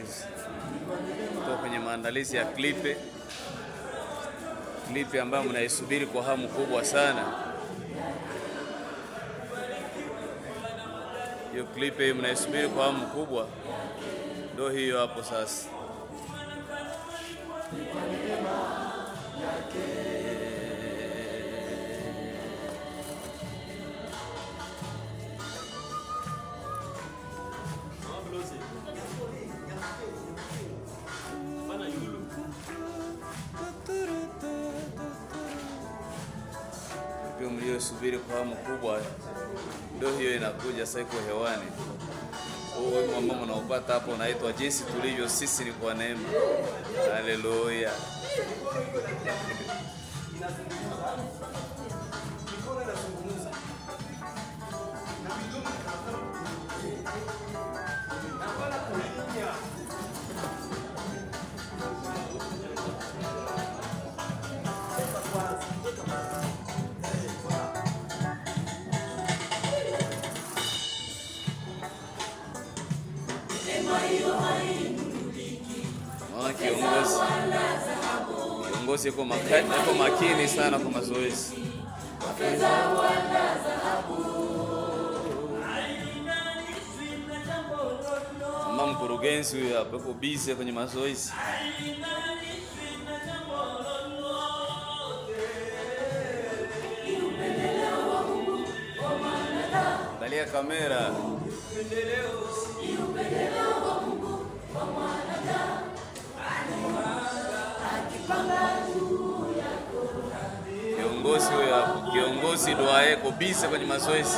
mazoezi. Tuko kwenye maandalizi ya klipe. Klipe ambayo mnaisubiri kwa hamu kubwa sana. Hiyo klipe mnaisubiri kwa hamu kubwa. Ndio hiyo hapo sasa. Mliosubiri kwa hamu kubwa, ndio hiyo inakuja sasa, iko hewani. Huu wimbo ambao mnaupata hapo unaitwa Jinsi Tulivyo Sisi Ni Kwa Neema. Haleluya. Kiongozi yuko makini sana kwa mazoezi. Mama mkurugenzi huyu hapa yuko busy kwenye mazoezi. Angalia kamera. Kiongozi huyo hapo, kiongozi dua yako busy kwenye mazoezi.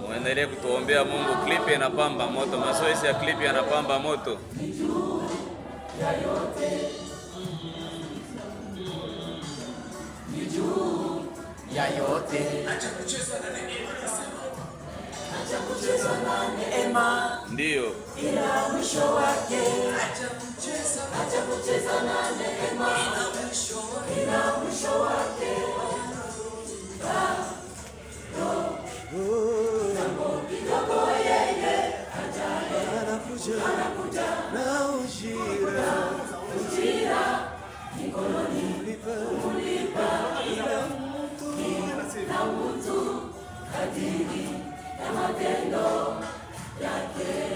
Muendelee kutuombea Mungu, klipi inapamba moto, mazoezi ya klipi yanapamba moto. Ya yote. Acha kucheza na neema. Ndio. Ila mwisho wake. Acha kucheza na neema. Ila mwisho wake. Kidogo yeye ajaye. Anakuja na ujira. Ujira mikononi kumulipa kila mtu kadiri ya matendo yake.